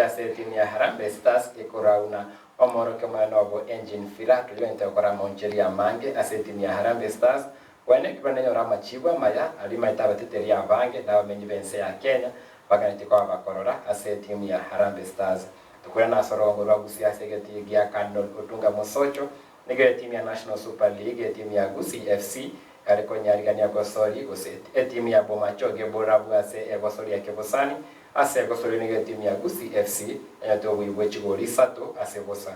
Ase etimu ya Harambee Stars ekorauna omoorokia omonene obo Engin Firat oyoganyete gokora amaonchoreria amange ase etimu ya Harambee Stars gwaenekirwe nenyore amachibu amaya aria maete abateteri abange na abamenyi b'ense ya Kenya baganetie koba bakorora ase etimu ya Harambee Stars. Tokoirana ase orogongo rwa Gusii ase egetii gia Cardinal Otunga Mosocho nigo etimu ya National Super League etimu ya Gusii FC yare konyarigania gosori gose etimu ya Bomachoge Borabu ase egosoria kebosani Ase egosoria nigo etimu ya Gusii FC yanyote obuya bwe chigori isato ase bosa.